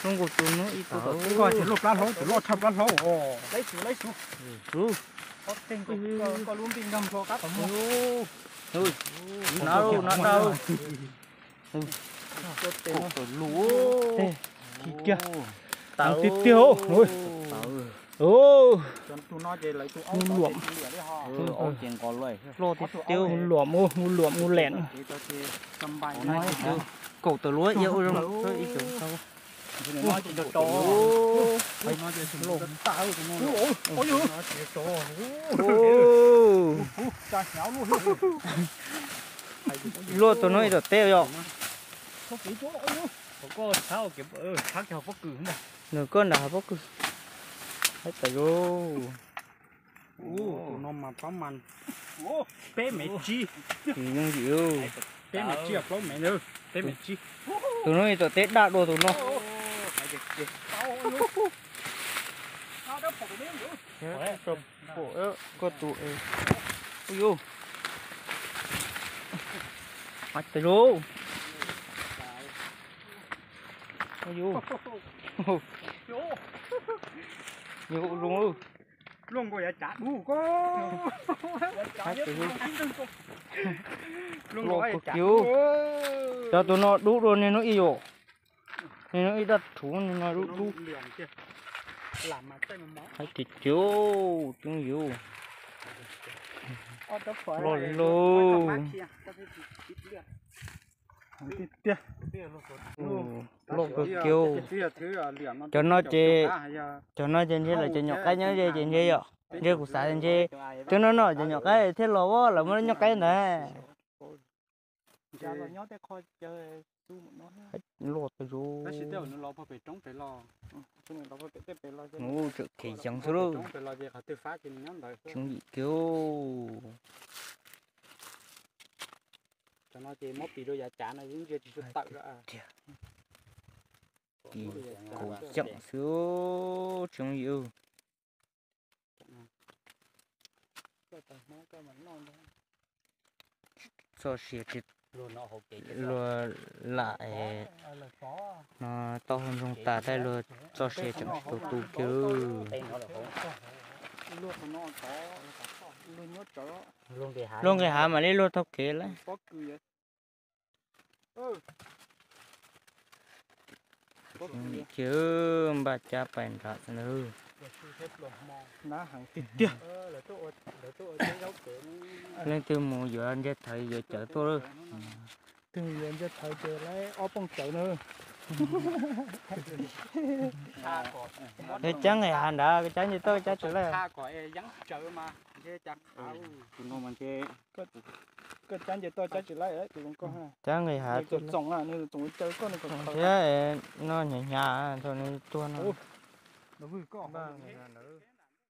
Zoo nkaus tus no ib tug tom teb. Koj ces loj plab hlaub, ces loj tshaj plab hlaub os. Lub npij nkag nplho qab qhov muag. Nab, nab dab. Kaum tawm lus. Kiag. Tawv tiag tiag. Mus luam. Loj tiag tiag. Mus luam, mus luam, mus leem. Kaum tawm lus, ia ua zoo ib tug tau. Luaj tus no ib tom teb yom. Nws koj nram hav pob kws. Haib tas zoo. Tus no mas plaub mas, peb mev tsib. Yooj yim. Peb mev tsib, plaub mev, peb mev tsib. Tus no ib tom teb daj dua tus no. Koj tus, ui yus, haib tas zoo. Ui yus, zoo. Luaj nkaus yav cav dub koj. Haib tas zoo. Luaj nkaus yav cav dub. Cov tus no dub dua niag hnub ib yus. Niag hnub ib daj rhuv, niag no dub dub. Haib tiag tiag, coob yus. Loj li lauj. Loj kawg kiag. Cov no ces, cov no ces ntshe lawv cov nyom qaib nyob ze ces ntshe yom. Ntshe kuv xav ntshe twb no no cov nyom qaib thiaj los, lawv muab nyom qaib ntawd. Loj tas zoo. Mus tseem khev xyoob xwb lauj. Tseem yim kiag. Kaum xyoo xwb, tseem yim. Txoj sia tsis, luag lam, no tau hau ntsoog tas tas luag txoj sia tseem tsis tau tu kiag. Luag nqis hav mam li luag taug kev lawm. Kiag npaj cab pais nrad xwb na. Nab heev tiag tiag. Leej twg mus yuav ntiag thawv yuav cawv tuaj lawm. Twg yuav ntiag thawv ces lawv ob phooj cawv na. Cab nqis hav nrad, cab nce tuaj cab tsis laij. Koj cab nce tuaj cab tsis laij tus zoo koj. Cab nqis hav txoom, nws txoom caw koj, nws kom thiab no hnyav hnyav thaum nws tuag no.